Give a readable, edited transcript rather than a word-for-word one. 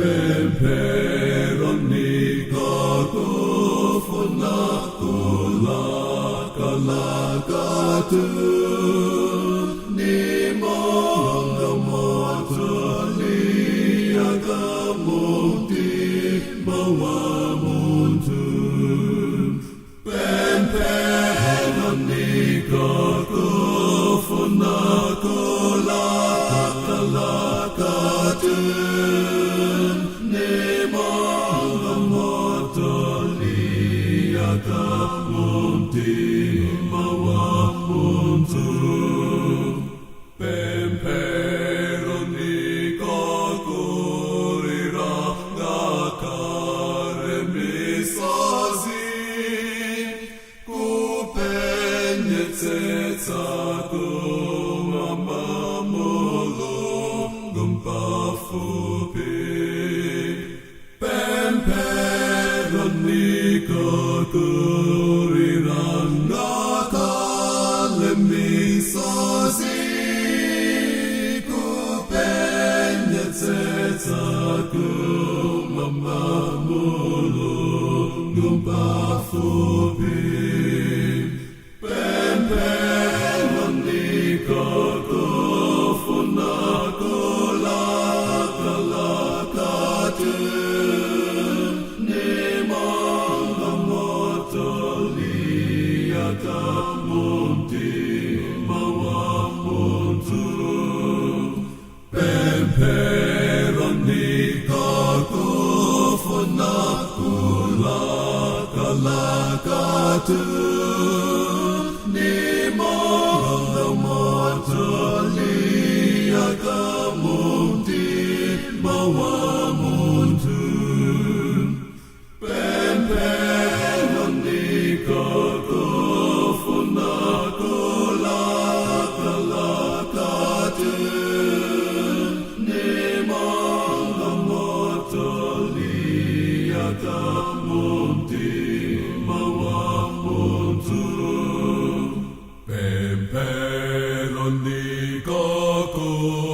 Pemphero nikakufuna kulakalakatu Nimonga moto liyaka mumtima wa munthu. Pemphero nikakufuna kulakalakatu Nimonga moto liyaka mumtima wa munthu. Pemphero nikakulira ngakhale misozi kupenyetsetsa kumwamba Mulungu mpafupi. Pemphero nikakulira ngakhale misozi kupenyetsetsa kumwamba Mulungu mpafupi. Pemphero nikakufuna kulakalakatu Nimonga moto liyaka mumtima wa munthu. Pemphero nikakufuna kulakalakatu Nimonga moto liyaka mumtima wa munthu. Pemphero nikakufuna kulakalakatu Nimonga moto liyaka mumtima wa munthu. Pemphero nikakufuna